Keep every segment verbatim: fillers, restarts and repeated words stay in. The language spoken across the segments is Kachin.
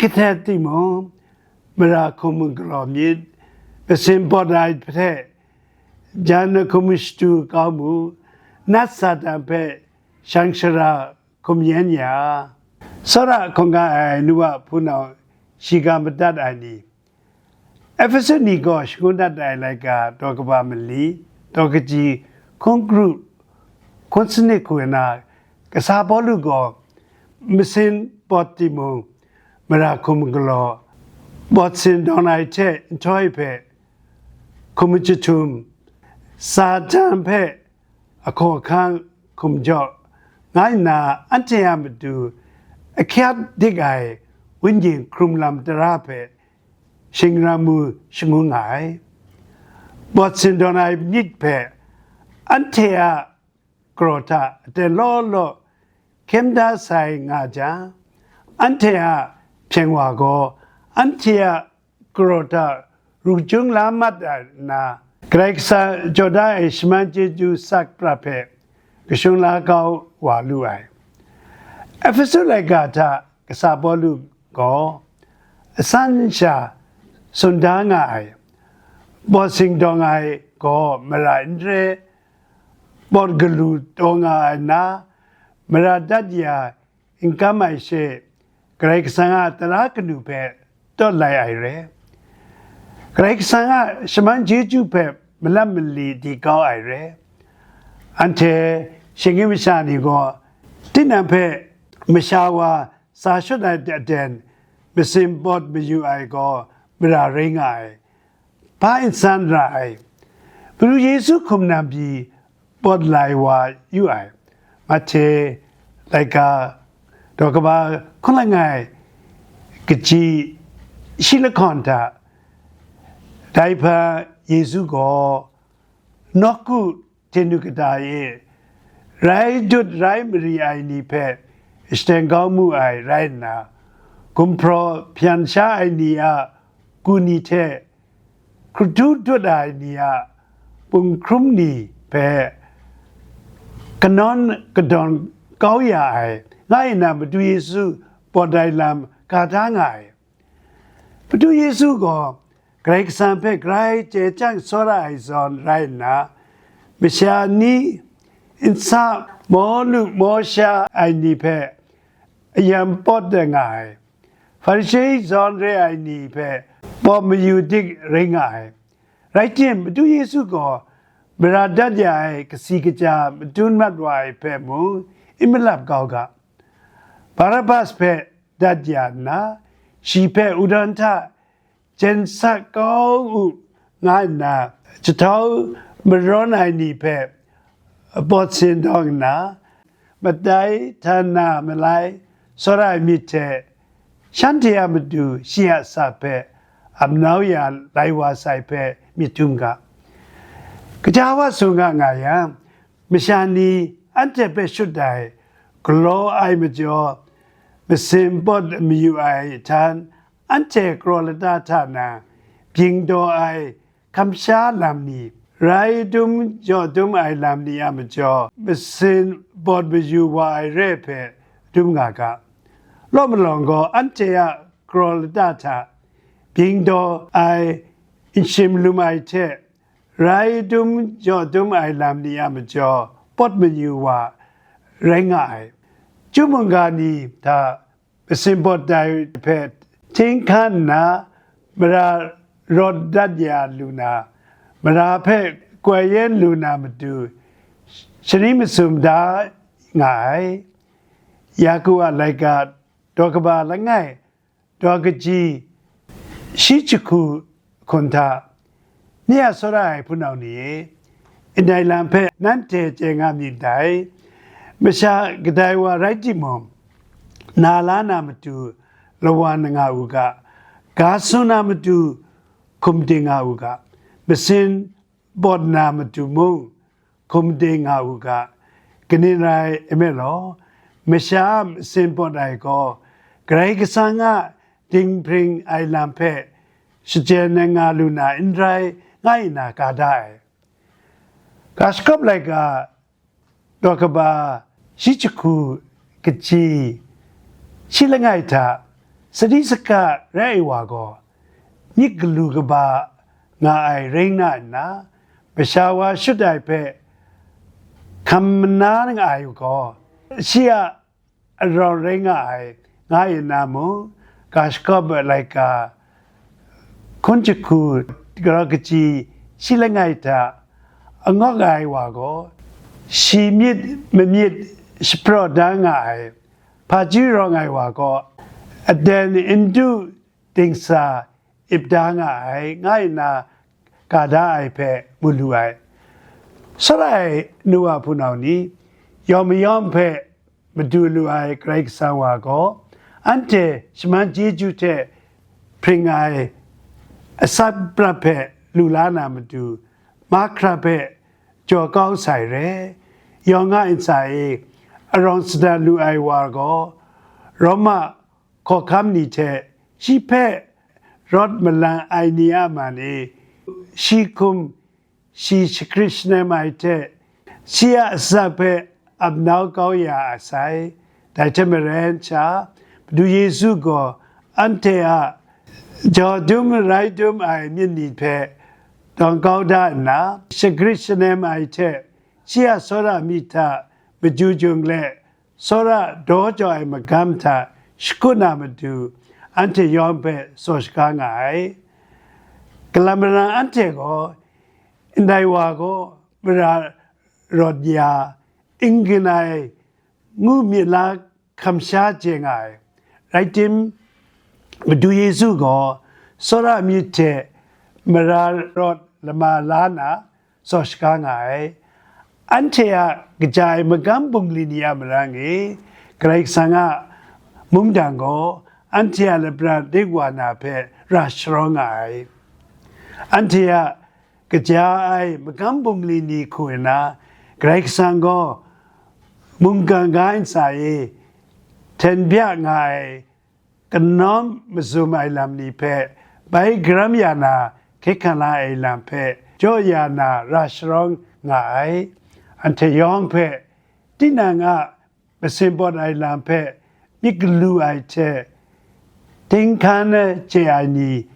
Hte timung, mara hkum n galaw myit, masin pawt ai hte jan hkum shatu kau mu, nat Satan hpe shang shara hkum yen ya. Tsawra hkungga ai nu a hpunau shiga madat ai ni, Efesu ni gaw shangun dat ai laika daw kaba mali, daw kaji, hkun kru, hkun sanit hku na, kasa Pawlu gaw masin pawt timung, mara hkum galaw, pawt sin dawn ai hte nhtoi hpe hkum jahtum, Satan hpe ahkaw ahkang hkum jaw, nga nna anhte a matu ahkyat dik ai wenyi hkrum lam tara hpe shingram mu shangun nga ai. Pawt sin dawn ai myit hpe anhte a karaw hta aten law law hkyem da sai nga jang, anhte a hpyeng wa gaw anhte a karaw hta ru jung la mat ai nna, Karai Kasang jaw da ai shaman chyeju sak prat hpe kashung la kau wa lu ai. Efesu laika hta kasa Pawlu gaw asan sha tsun da nga ai, pawt sin dawn ai gaw mara n re, pawt galu taw nga ai na, mara dat ya n kam ai she, Karai Kasang a tara kanu hpe tawt lai ai re. Karai Kasang a shaman chyeju hpe malam mali di kau ai re. Anhte shinggyim masha ni gaw, tinang hpe masha wa sa shut ai aten masin pawt mayu ai gaw mara rai nga ai, hpa n san ra ai. Madu Yesu hkum nan pyi pawt lai wa yu ai. Mahte laika daw kaba hkun langai kaji shi lahkawn hta, dai hpa Yesu gaw nawku hte nu kata e rai dut rai mari ai ni hpe shateng kau mu ai rai nna, gumhpraw hpyan sha ai ni a ku ni hte hkrutu dut ai ni a punghkrum ni hpe kanawn kadawn kau ya ai, nga nna Madu Yesu pawt ai lam ga da nga ai. Madu Yesu gaw Karai Kasang hpe grai chye chyang tsawra ai zawn rai nna, masha ni nsa maw lu maw sha ai ni hpe ayan pawt nga ai, Hparishe zawn re ai ni hpe pawt mayu dik rai nga ai. Rai tim, Madu Yesu gaw mara dat ya ai kasi kaja madun mat wa ai hpe mung n malap kau ga, Barabbas hpe dat ya nna, shi hpe wudon hta jen sa kau u, nga nna jahtau marawn ai ni hpe pawt sin dawng nna, madai hta na malai tsawra ai myit hte shanhte a matu shi a sa hpe ap nau ya lai wa sai hpe myit htum ga. Kaja wa sung ga nga yang, masha ni anhte hpe shut ai, galaw ai majaw, masin pawt mayu ai htan, anhte kraw lata hta na bying daw ai kamsha lam ni, rai dum jaw dum ai lam ni a majaw, masin pawt mayu wa ai re hpe dum nga ga. Law malawng gaw anhte a kraw lata hta bying daw ai nshim lum ai hte, rai dum jaw dum ai lam ni a majaw pawt mayu wa rai nga ai. Chyu mungga ni hta masin pawt dai hpe hting hkan nna, mara rawt dat ya lu na, mara hpe koi yen lu na matu, shani masum da nga ai. Yaku a laika daw kaba langai, daw kaji shi jahku hkun hta, ni a tsawra ai hpunau ni e, ndai lam hpe nanhte chye nga myit dai. Masha kadai wa rai timung, na la na matu lawan nga u ga, ga sun na matu hkum ding nga u ga, masin pawt na matu mung hkum ding nga u ga. Kaning rai nme law, masha a masin pawt ai gaw Karai Kasang a dinghpring ai lam hpe shachyen ai nga lu na n rai, nga nna ka da ai. Ga shagawp laika daw kaba shi jahku kaji shi langai hta Sadi saka rai ai wa gaw, myit galu kaba nga ai rai nga nna, masha wa shut ai hpe hkam mana nga ai gaw, shi a arawng rai nga ai, nga yin na mung, ga shakawp ai laika, hkun jahku, grau kaji, shi langai hta angawk ai wa gaw, shi myit mamyit shapraw da nga ai, hpaji rawng ai wa gaw, aden n du dingsa ip da nga ai, nga nna ga da ai hpe mu lu ai. Sara ai nu wa hpunau ni, yawng mayawng hpe madu lu ai Karai Kasang wa gaw, anhte shaman chyeju hte hpring ai asak prat hpe lu la na matu, mahkra hpe jaw kau sai re. Yawng a ntsa e arawng sat lu ai wa gaw, Roma hkawhkam ni hte shi hpe rawt malang ai ni a man e, shi hkum shi shakrit shanem ai hte, shi a asak hpe ap nau kau ya a sai. Dai hte maren sha, Madu Yesu gaw anhte a jaw dum rai dum ai myit ni hpe dawng kau da nna, shakrit shanem ai hte, shi a tsawra myit hta maju jung let, tsawra daw jaw ai magam hta shakut na matu, anhte yawng hpe tsaw shaga nga ai. Galam maran anhte gaw, ndai wa gaw mara rawt ya, n-gun ai, ngu myit la hkam sha chye nga ai. Rai tim, Madu Yesu gaw tsawra myit hte mara rawt lama la na tsaw shaga nga ai. Anhte a kaja ai magam bungli ni a marang e, Karai Kasang a mungdan gaw anhte a lapran dik wa na hpe ra sharawng nga ai. Anhte a kaja ai magam bungli ni hku nna, Karai Kasang gaw mungkan ga ntsa e hten bya nga ai, kanawm mazum ai lam ni hpe bai karam ya na, hkye hkrang la ai lam hpe jaw ya na ra sharawng nga ai. Anhte yawng hpe tinang a masin pawt ai lam hpe myit galu ai hte, ting hkan chye ai ni,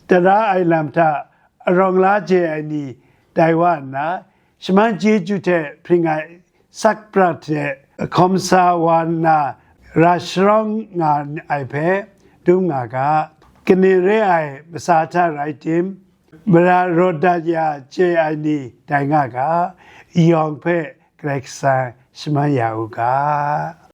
tara ai lam hta arawng la chye ai ni, tai wa nna, shaman chyeju hte hpring ai sakprat hte hkawm sa wa nna, ra sharawng nga ai hpe dum nga ga. Kaning re ai masa hta rai tim, mara rawt dat ya chye ai ni tai nga ga, yawng hpe Karai Kasang shaman ya u ga.